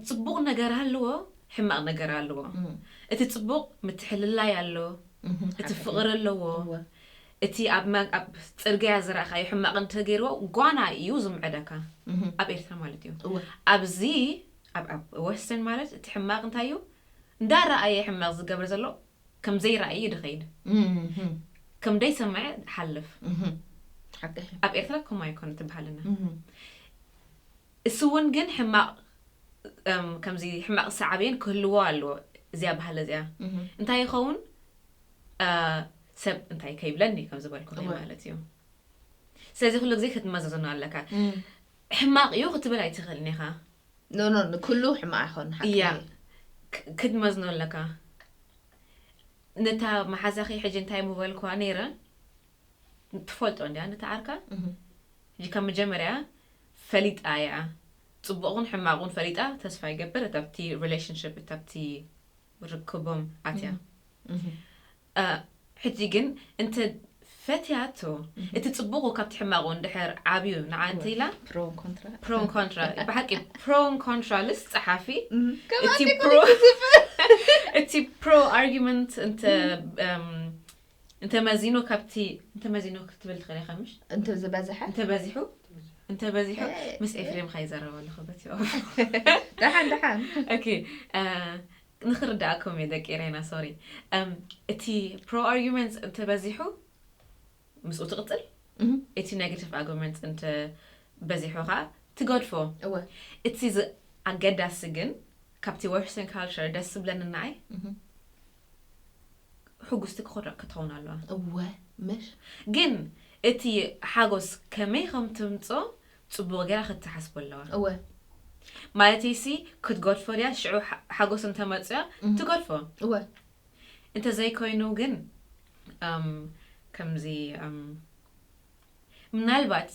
ጽቡቕ ነገር ኣለዎ ሕማቕ ነገር ኣለዎ እቲ ጽቡቕ ምትሕልላይ ኣሎ እቲ ፍቕሪ ኣለዎ እቲ ኣብ መ- ኣብ ጽርግያ ዝረእኻዮ ሕማቕ እንተገይርዎ ጓና እዩ ዝምዕደካ ኣብ ኤርትራ ማለት እዩ ኣብዚ ኣብ ኣብ ወስተርን ማለት እቲ ሕማቕ እንታይ እዩ እንዳረኣየ ሕማቕ ዝገብር ዘሎ ከም ዘይረኣየ እዩ ድኸይድ ከም ደይሰምዐ ሓልፍ ኣብ ኤርትራ ከምኡ ኣይኮነ ትበሃልና እሱ እውን ግን ሕማቕ እም፣ ከምዚ ሕማቕ ሳዕቤን ክህልዎ ኣለዎ እዚኣ ባህሊ እዚኣ እንታይ ይኸውን አ፣ ሰብ እንታይ ከይብለኒ ከም ዝበልኩ ማለት እዩ ስለዚ ኩሉ ግዜ ክትመዘዘኖ ኣለካ ሕማቕ እዩ ክትብል ኣይትኽእልን ኢኻ ኖ ኖ ንኩሉ ሕማቕ ኣይኮን ሓቂ እያ እዩ። ክ- ክትመዝኖ ኣለካ ነታ መሓዛኺ ሕጂ እንታይ ምበልኩዋ ነይረ ትፈልጦ እንዲያ ነታ ዓርካ ሕጂ ካብ መጀመርያ ፈሊጣ እያ ጽቡቕን ሕማቑን ፈሊጣ ተስፋ ይገብር እታብቲ ሪሌሽንሽፕ እታብቲ ርክቦም ኣትያ እ፣ ሕጂ ግን እንተ ፈትያቶ እቲ ጽቡቑ ካብቲ ሕማቑ እንድሕር ዓብዩ ንዓ እንተ ኢላ ፕሮን ኮንትራ ፕሮን ኮንትራ ብሓቂ ፕሮን ኮንትራ ልስ ጸሓፊ እቲ ፕሮ እቲ ፕሮ ኣርጊመንት እንተ እም፣ እንተ መዚኖ ካብቲ እንተ መዚኖ ክትብል ትኽእል ኢኻ ምሽ እንተ ዝበዝሐ እንተ በዚሑ እንተ በዚሑ ኤ፣ ምስ ኤፍሬም ካ ይዘረበ ኣለኹ በቲ ደሓን ደሓን ኦኬ እ፣ ንኽርዳእኩም እየ ደቂ ኤረና ሶሪ እም፣ እቲ ፕሮ ኣርጊመንት እንተ በዚሑ ምስኡ ትቕጽል እህ፣ እቲ ኔጋቲቭ ኣርጊመንት እንተ በዚሑ ኸዓ ትገድፎ እወ እቲ ዝ- ኣገዳሲ ግን ካብቲ ወስተርን ካልቸር ደስ ዝብለኒ ንዓይ እህ፣ ሕጉስቲ ክኾዳ ክትኸውን ኣለዋ እወ ምሽ ግን እቲ ሓጎስ ከመይ ከም ትምጾ ጽቡቕ ገይራ ክትሓስቦ ኣለዋ እወ ማለት ሲ ክትገድፎ ድያ ሽዑ ሓ- ሓጎስ እንተመጽያ እህ፣ ትገድፎ እወ እንተዘይኮይኑ ግን እም፣ ከምዚ እም፣ ምናልባት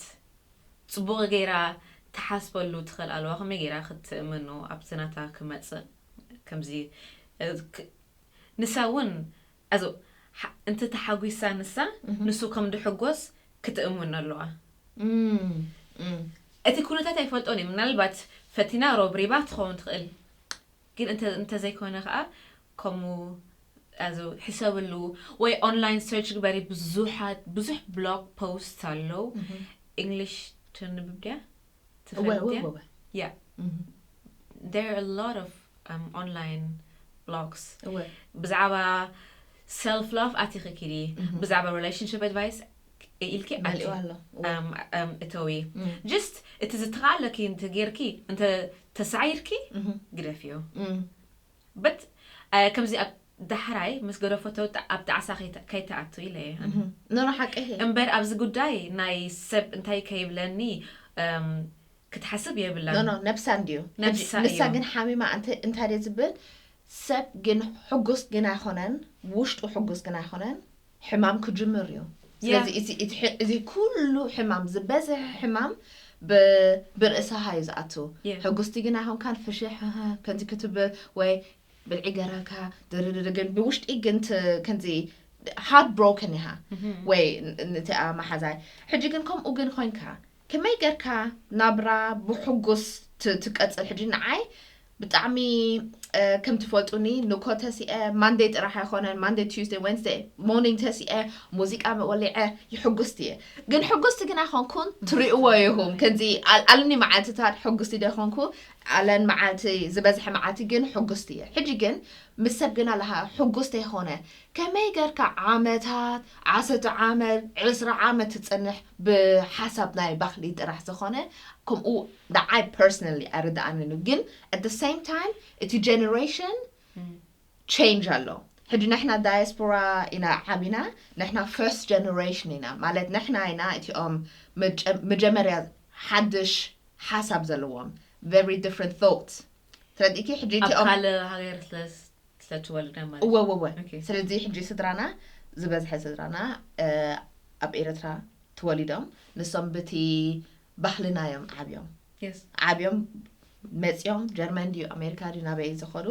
ጽቡቕ ገይራ ክትሓስበሉ ትኽእል ኣለዋ። ከመይ ገይራ ክትእምኖ ኣብቲ ናታ ክመጽእ? ከምዚ፣ እ፣ ክ-፣ ንሳ እውን፣ ኣዞ፣ ሓ-፣ እንተ ተሓጒሳ ንሳ፣ እህ። ንሱ ከም ድሕጎስ ክትእምኖ ኣለዋ። እም፣ እም። እቲ ኩነታት ኣይፈልጦን እየ። ምናልባት ፈቲና ሮብሪባ ትኸውን ትኽእል። ግን እንተ-፣ እንተዘይኮነ ኸዓ፣ ከምኡ፣ ኣዞ፣ ሕሰብሉ። ወይ ኦንላይን ሰርች ግበሪ። ብዙሓት፣ ብዙሕ ብሎግ ፖስት ኣለዉ። እህ። ኢንግሊሽ ተንብብ ድያ? እወ፣ ትፈልጥ እወ፣ ድያ? እወ፣ እወ። Yeah. እህ። There are a lot of, um, online blogs. እወ። ብዛዕባ ሰልፍ ላቭ ኣቲኺ ኪዲ፣ እህ። ብዛዕባ ሪሌሽንሽፕ ኣድቫይስ ኢልኪ ኣቲ፣ መሊኡ ኣሎ። እወ። Um, um, እተዊ። እም። ጀስት እቲ ዝተኻእለኪ እንተ ጌርኪ፣ እንተ ተሳዒርኪ፣ እህ። ግደፍዮ። እም። But፣ uh, ከምዚ ኣብ ዳሕራይ ምስ ገደፈቶ ጣ-፣ ኣብ ጣዕሳ ከይተ-፣ ከይተኣቱ ኢለ እየ። እህ። ኖኖ፣ ሓቂ እየ። እምበር ኣብዚ ጉዳይ ናይ ሰብ እንታይ ከይብለኒ፣ um፣ ክትሓስብ የብላን። ኖኖ፣ ነብሳ እንድዩ። ነብሳ ሕጂ ንሳ እዩ። ግን ሓሚማ እንተ-፣ እንታይ ድየ ዝብል፣ ሰብ ግን ሕጉስ ግን ኣይኮነን፣ ውሽጡ ሕጉስ ግን ኣይኮነን፣ ሕማም ክጅምር እዩ። ስለዚ ያ። እዚ፣ እዚ ሕ-፣ እዚ ኩሉ ሕማም፣ ዝበዝሐ ሕማም ብ-፣ ብርእስኻ እዩ ዝኣቱ። ያ። ሕጉስቲ ግን ኣይኮንካን፣ ፍሽሕ፣ ከምዚ ክትብል ወይ ብልዒ ገረካ፣ ድርድር፣ ግን ብውሽጢ ግን ት-፣ ከምዚ ሃርት ብሮከን ኢኻ። እህ። ወይ ን-፣ ነቲኣ መሓዛይ። ሕጂ ግን ከምኡ ግን ኮይንካ፣ ከመይ ጌርካ ናብራ ብሕጉስ ት-፣ ትቀጽል? ሕጂ ንዓይ ብጣዕሚ፣ እ፣ ከም ትፈልጡኒ፣ ንኮ ተሲኤ፣ ማንደይ ጥራሕ ኣይኮነን፣ ማንደይ፣ ቲዩስደይ፣ ዌንስደይ ሞርኒንግ ተሲኤ፣ ሙዚቃ ወሊዐ፣ ይሕጉስቲ እየ። ግን ሕጉስቲ ግን ኣይኮንኩን፣ ትሪእዎ ኢኹም። ከምዚ ኣል-፣ ኣለኒ መዓልትታት ሕጉስቲ ዶ ይኾንኩ፣ ኣለን መዓልቲ፣ ዝበዝሐ መዓልቲ ግን ሕጉስቲ እየ። ሕጂ ግን ምስ ሰብ ግን ኣለኻ ሕጉስ ተይኾነ፣ ከመይ ጌርካ ዓመታት፣ ዓሰርተ ዓመት፣ ዕስራ ዓመት ትጸንሕ ብሓሳብ ናይ ባህሊ ጥራሕ ዝኾነ፣ ከምኡ ንዓይ ፐርሰናሊ ኣይርድኣንን እዩ። ግን at the same time፣ እቲ ጀነሬሽን እም። ቼንጅ ኣሎ። ሕጂ ንሕና ዳያስፖራ ኢና ዓቢና፣ ንሕና ፈርስት ጀነሬሽን ኢና። ማለት ንሕና ኢና እቲኦም መጀ-፣ መጀመርያ ሓድሽ ሓሳብ ዘለዎም፣ very different thoughts። ተረዲእኪ? ሕጂ ኣብ እቲኦም ካልእ ሃገር ስለ፣ ስለ ትወልደ ማለት እወ፣ እወ፣ እወ። ኦኬ። ስለዚ ሕጂ ስድራና፣ ዝበዝሐ ስድራና፣ እ፣ ኣብ ኤርትራ ተወሊዶም፣ ንሶም ብቲ ባህልና እዮም ዓብዮም። የስ። ዓብዮም መጺኦም፣ ጀርመን ድዩ፣ ኣሜሪካ ድዩ፣ ናበይ ዝኸዱ፣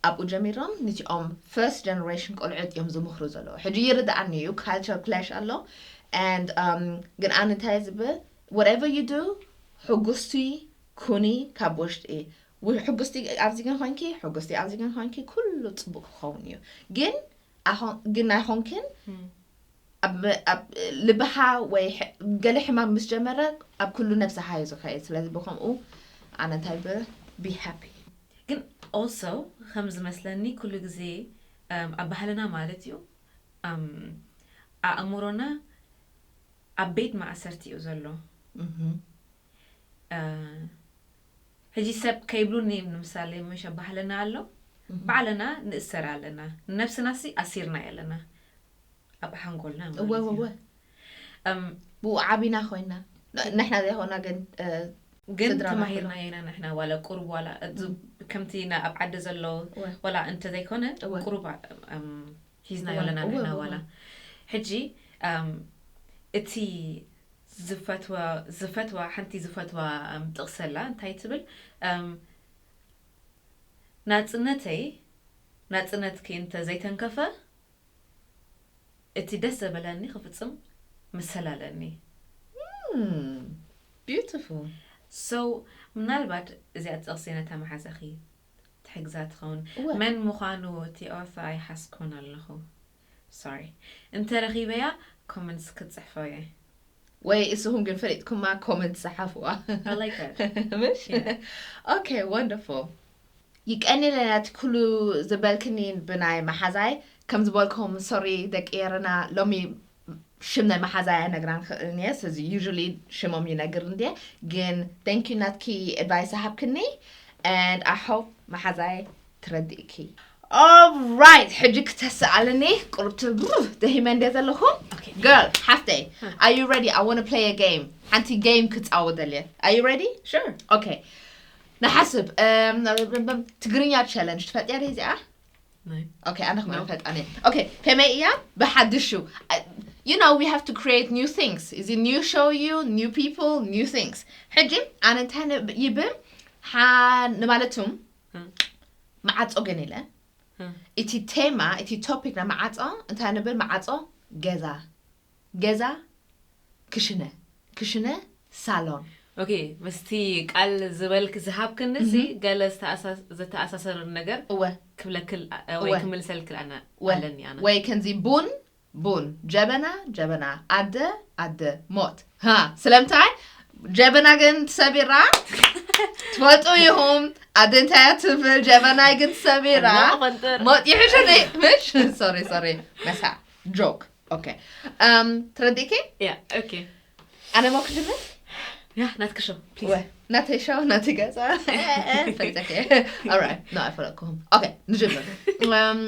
ኣብኡ ጀሚሮም፣ ንቲኦም ፈርስት ጀነሬሽን ቆልዑት እዮም ዝምኽሩ ዘለዉ። ሕጂ ይርድኣኒ እዩ፣ ካልቸር ክላሽ ኣሎ። And፣ um፣ ግን ኣነ እንታይ ዝብል፣ whatever you do፣ ሕጉስቲ ኩኒ ካብ ውሽጢ። ው-፣ ሕጉስቲ ኣብዚ ግን ኮይንኪ፣ ሕጉስቲ ኣብዚ ግን ኮይንኪ፣ ኩሉ ጽቡቕ ክኸውን እዩ። ግን ኣኾን-፣ ግን ኣይኾንክን፣ እም። ኣብ፣ ኣብ ልብኻ ወይ ሕ-፣ ገለ ሕማም ምስ ጀመረ፣ ኣብ ኩሉ ነብስኻ እዩ ዝኸይድ። ስለዚ ብኸምኡ ኣነ እንታይ ብ-፣ be happy። ግን ኦልሶ ከም ዝመስለኒ ኩሉ ግዜ፣ እም፣ ኣብ ባህልና ማለት እዩ፣ እም፣ ኣእምሮና ኣብ ቤት ማእሰርቲ እዩ ዘሎ። እህ። እ፣ ሕጂ ሰብ ከይብሉኒ፣ ንምሳሌ፣ ምሽ ባህልና ኣሎ፣ እህ። ባዕልና ንእሰር ኣለና። ንነብስናሲ ኣሲርና ኣለና። ኣብ ሓንጎልና ማለት እወ፣ እወ፣ እዩ። እወ። እም፣ ብኡ ዓቢና ኮይና። ን-፣ ንሕና ዘይኮና ግን፣ እ፣ ግን ስድራና ተማሂርና ኩሎም። ኢና ንሕና፣ ዋላ ቁሩብ፣ ዋላ እዚ እም። ከምቲ ና-፣ ኣብ ዓዲ ዘሎ፣ እወ። ዋላ እንተዘይኮነ፣ እወ። ቁሩብ፣ እም፣ ሒዝናዮ እወ፣ ኣለና እወ፣ ንሕና እወ፣ ዋላ። እወ። ሕጂ፣ እም፣ እቲ ዝፈትዋ፣ ዝፈትዋ፣ ሓንቲ ዝፈትዋ፣ እም፣ ጥቕሲ ኣላ፣ እንታይ ትብል? እም፣ ናጽነተይ፣ ናጽነትኪ እንተ ዘይተንከፈ፣ እቲ ደስ ዘበለኒ ክፍጽም መሰል ኣለኒ። እም፣ ቢዩቲፉል። So፣ ምናልባት እዚኣ ጥቕሲ ነታ መሓዛኺ ትሕግዛ ትኸውን። እወ። መን ምዃኑ እቲ ኦተር ኣይሓስኮን ኣለኹ። ሶሪ። እንተ ረኺበያ ኮመንትስ ክጽሕፎ እየ። ወይ እስኹም ግን ፈሊጥኩማ ኮመንት ጸሓፍዋ። I like that። ምሽ? Yeah። ኦኬ፣ ወንደርፉል። ይቀንየለና እቲ ኩሉ ዝበልክኒ ብናይ መሓዛይ። ከም ዝበልኩም፣ ሶሪ ደቂ ኤረና፣ ሎሚ ሽም ናይ መሓዛይ ኣይነግራን ክእልን እየ። ስለዚ ዩዥሊ ሽሞም ይነግር እንድየ። ግን thank you ናትኪ ኣድቫይስ ሃብክኒ። And I hope መሓዛይ ትረድእኪ። ኦራይት፣ ሕጂ ክተስኣልኒ ቁርብቲ ደሂመ እንደ ዘለኹ። ኦኬ። ገርል ሓፍተይ፣ እ። Are you ready? I want to play a game. ሓንቲ ጌም ክጻወት ደልየ። Are you ready? Sure. ኦኬ። ንሓስብ፣ እም፣ ትግርኛ ቻለንጅ ትፈልጥያ ዶ እዚኣ? ናይ። ኦኬ፣ ኣነ ክመን No። ፈልጣኒ። ኦኬ፣ ከመይ እያ? ብሓድሹ፣ እ፣ you know, we have to create new things. እዚ new show እዩ, new people, new things. ሕጂ ኣነ እንታይ ነ- ይብል ሓ ንማለቱም እም። መዓጾ ግን ኢለ እም። እቲ ቴማ እቲ ቶፒክ ናይ መዓጾ እንታይ ንብል? መዓጾ ገዛ፣ ገዛ ክሽነ፣ ክሽነ ሳሎን። ኦኬ፣ ምስቲ ቃል ዝበልክ ዝሃብክኒ እዚ ገለ ዝተኣሳ- ዝተኣሳሰር ነገር እወ ክብለክል እ፣ ወይ እወ። ክምልሰልክል ኣነ እወ። ኣለኒ ኣነ። ወይ ከምዚ ቡን ቡን ጀበና ጀበና ኣደ ኣደ ሞት ሃ ስለምታይ ጀበና ግን ትሰቢራ ትፈልጡ ይኹም ኣደ እንታይ እያ ትብል ጀበናይ ግን ትሰቢራ እና ፈንጥር። ሞት ይሕሸኒ ምሽ sorry sorry መሳ joke okay um ተረዲእኪ ያ ኦኬ ኣነ ሞ ክጅምር ያ ናትክሾ ወ ናተይ ሸው ናተይ ገዛ ፈሊጠኪ alright no ኣይፈለጥኩኹም okay ንጅምር um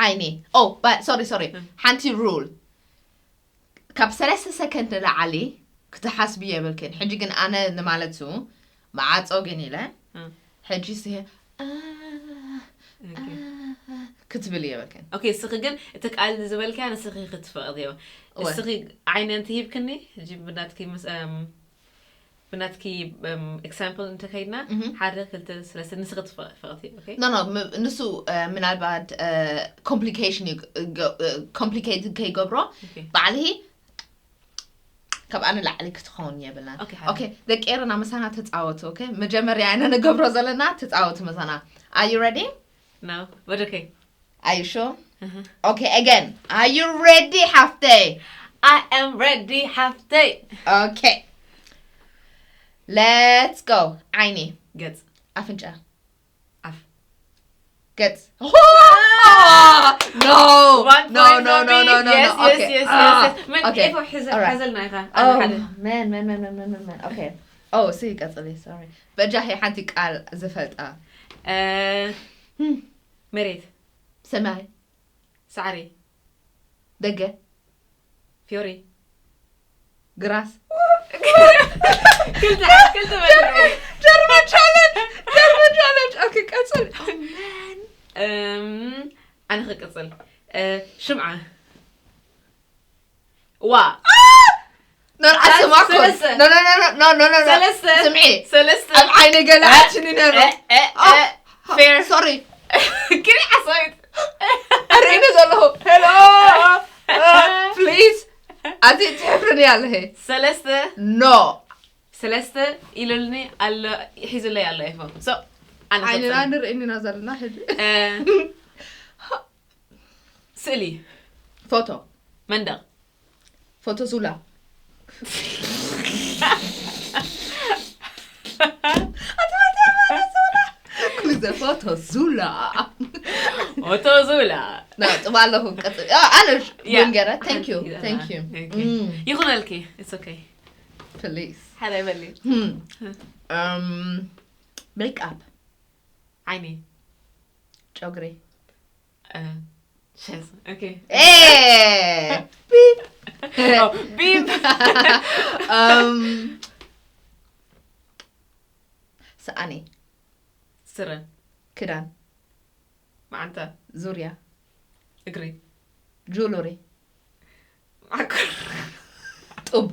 ዓይኒ oh but sorry sorry ሓንቲ rule ካብ ሰለስተ ሰከንድ ንላዕሊ ክትሓስቢ የብልክን ሕጂ ግን ኣነ ንማለቱ መዓጾ ግን ኢለ ሕጂ ስ ክትብል የብልክን ኦኬ እስኺ ግን እቲ ቃል ዝበልካያ ንስኺ ክትፈቕድዮ እወ። እስኺ ዓይነ እንተ ሂብክኒ ሕጂ ብናትኪ ምስ እም፣ ብናትኪ example እንተከይድና እህ። ሓደ ክልተ ሰለስተ ንስኺ ትፈቕድዮ ኦኬ no no ም- ንሱ እ፣ ምናልባት complication complicated ከይገብሮ ኦኬ ባዕልሂ ካብ ኣነ ላዕሊ ክትኸውን የብልናን ኦኬ፣ ሓደ። okay ደቂ ኤረና ምሳና ተፃወቱ okay መጀመርያ ኢና ንገብሮ ዘለና ተፃወቱ ምሳና are you ready no but okay are you sure okay again are you ready ሓፍተይ I am ready ሓፍተይ okay let's go ዓይኒ ገጽ ኣፍንጫ ኣፍ ገጽ no One no point no for no me. no no Yes, no yes, okay yes, Ah, yes, yes. መን okay. ኤፎ ሕዘ- Alright. ሓዘልና ኢኻ Oh, ሓደ man, man, man, man, man, man, man. Okay. Oh, see, ቀጽሊ, sorry. በጃኺ ሓንቲ ቃል ዝፈልጣ። እ፣ መሬት ሰማይ፣ ሳዕሪ ደገ፣ ፊዮሪ ግራስ። ክልተ ክልተ መሬት German challenge! German challenge! Okay, ቀጽል። Oh, man. እም፣ ኣነ ክቅጽል እ፣ ሽምዓ ዋ No, no, ሰለስተ። no, no, no, no, no, no, no. ሰለስተ። ስምዒ፣ ሰለስተ ኣብ ዓይነ ገለ ኣትኒ ነይሩ። እ፣ እ፣ እ፣ Oh, fair. Sorry. ክሪ ሓሳዊት ርእኒ ዘለኹ። Hello. Uh, please. ኣዚ ትሕፍርኒ ኣለኸ። ሰለስተ No. ሰለስተ ኢሉልኒ ኣሎ ሒዙለይ ኣሎ ይፎ so ኣነ ዓይንና ክቅጽል። ንርእኒና ዘለና ሕጂ። እ፣ ስእሊ ፎቶ፣ መንደቕ ፎቶ ዙላ። ኩሉ ግዜ ፎቶ ዙላ። ኦቶ ዙላ ና ጽባ ኣለኹ ቀጽል። ያ፣ ኣነ ያ። ወንገረ thank you ሓንቲ thank you Thank you. Mm, ይኹነልኪ it's okay please። ሓደ በሊ Hmm. Um, makeup፣ ዓይኒ ጨጉሪ። ሸዝ okay Eh, beep. ቢብ Um, ሰኣኒ፣ ስረ ክዳን፣ መዓንተ ዙርያ፣ እግሪ jewelry፣ ዓኩር ጡብ።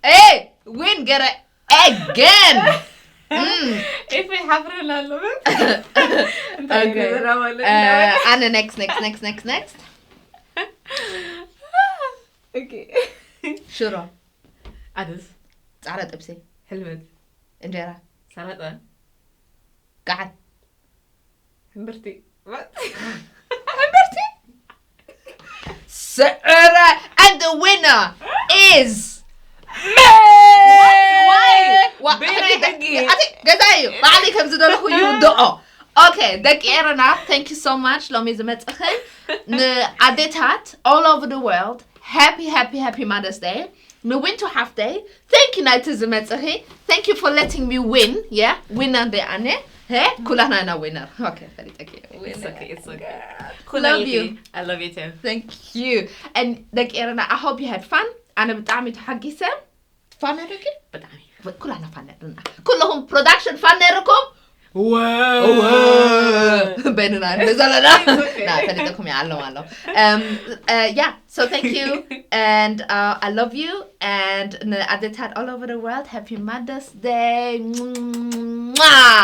Hey, win ገረ again. Mm. ኤፍ ሓፍረና ኣሎ እንታይ Okay. ገበራ ማለት Uh, ኣነ next next next next next okay ሽሮ፣ ዓደስ ጻዕዳ ጥብሲ፣ ሕልበት እንጀራ፣ ሰላጣ ገዓት፣ ሕምብርቲ ሕምብርቲ፣ ስዕረ። And the winner is me. Why? ዋ- ብናይ ሕጊ። ኣቲ ገዛ እዩ ባዕሊ ከም ዝደለኹ ይውድኦ። Okay ደቂ ኤረና thank you so much ሎሚ ዝመጽኽን ንኣዴታት all over the world happy happy happy Mother's Day ንዊንቱ ሓፍተይ thank you ናይቲ ዝመጽኺ thank you for letting me win yeah winner ደ ኣነ ሄ ኩላና ኢና winner okay ፈሊጠኪ It's okay, it's okay. Love you. I love you too. Thank you. And ደቂ ኤረና I hope you had fun ኣነ ብጣዕሚ ተሓጊሰ ፋን ደቂ ብጣዕሚ ኩላና ፋን ነርና ኩለኹም production ፋን ነርኩም ወ በይንና እንደ ዘለና ና ፈሊጠኩም እየ ኣለዉ ኣለዉ um, uh, yeah, so thank you and uh, I love you and ንኣዴታት all over the world, happy Mother's Day. Mwah!